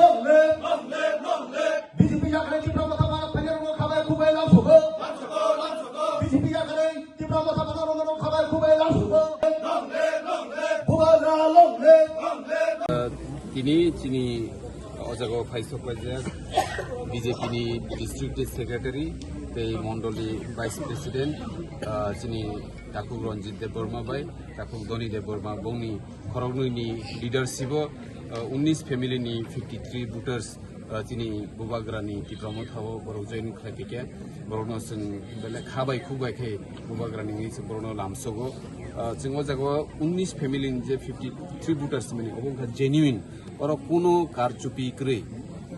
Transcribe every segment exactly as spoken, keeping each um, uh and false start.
Long live! Long live! Long live! B J P yakarwi Tipra Motha Bharat Phainai rokno khabai khubai lamsogo. B J P yakarwi Tipra Motha Bharat rokno khabai khubai lamsogo. Long live! Long live! Bubagra long live! Long live! Tini chini o jaga o phai sok laijak B J P ni District Secretary tei Mondol ni Vice President, ah, chini Takhuk Ranjit Debbarma bai Takhuk Dhoni Debbarma bongni khoroknwi ni leadership o, ah, unnish family ni fifty three voters, ah, chini Bubagra ni Tipra Motha o borok join khlai phaikha. Borokno chwng belai kha bai khuk bai khe Bubagra ni wngwi chwng borokno lamsogo. Ah, chwng o jaga o unnish family ni je fifty three voters mani obo wngkha genuine. Oro kuno karchupi kwrwi.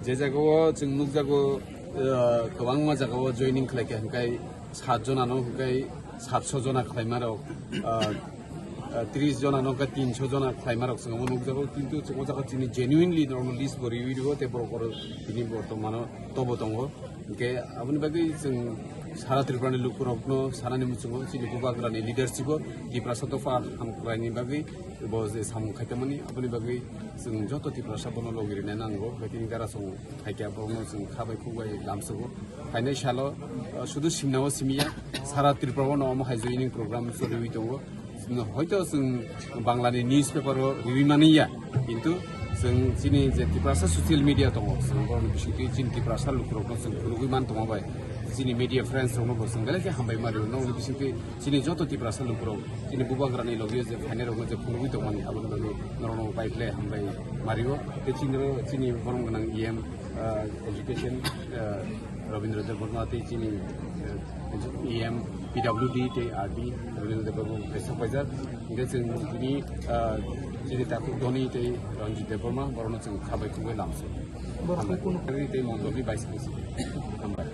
Je jagao chwng nukjago, ah, kwbangma jagao joining khlaikha, hwnkhe sat jona no hwnkhe satso jona khlaima rok, ah, ah, tris jona no hwnkhe tinso jona khlaima rok chwng omo nukjago, kintu chwng o jaga chini genuinely norokno list bo riwi rwo tei borok oro tini bortomano tobo tongo. Hwnkhe aboni bagwi chwng sara Tripura ni lukurokno sanani muchungo chini Bubagra ni leadership o Tiprasa dopha hamkrai ni bagwi bo je samung khaitongmani, aboni bagwi chwng joto Tiprasa bono logi rina nango, hwnkhe tini Darasong phaikha borokno chwng kha bai khuk bai lamsogo. Phainai salo, ah, sudu simnao simiya, sara Tripura o no omo hai joining program choliwi tongo. Hoito chwng Bangla ni newspaper o riwi mani ya, kintu chwng chini je Tiprasa social media tongo, chwng borokni bisingtwi chini Tiprasa lukurokno chwng phunugwi man tongma bai chini media friends rokno bo chwng belai khe hambai ma rio. Nokni bisingtwi chini joto Tiprasa lukurok chini Bubagrani logio je phainai rokno je phunugwi tongmani, aboni bagwi norokno bai khlai hambai ma rio. Tei chini oro chini borom gwnang E M, ah, education, ah, Rabindra Debbarma tei chini, eh, E M P W D tei R D Rabindra Debbarma bai sok paijak. Hingke chwng bini, eh, chini Takhuk Dhoni tei Ranjit Debbarma borokno chwng kha bai khuk bai lamso. Borok hambai. Tei Mondolni Vice President. Hambai.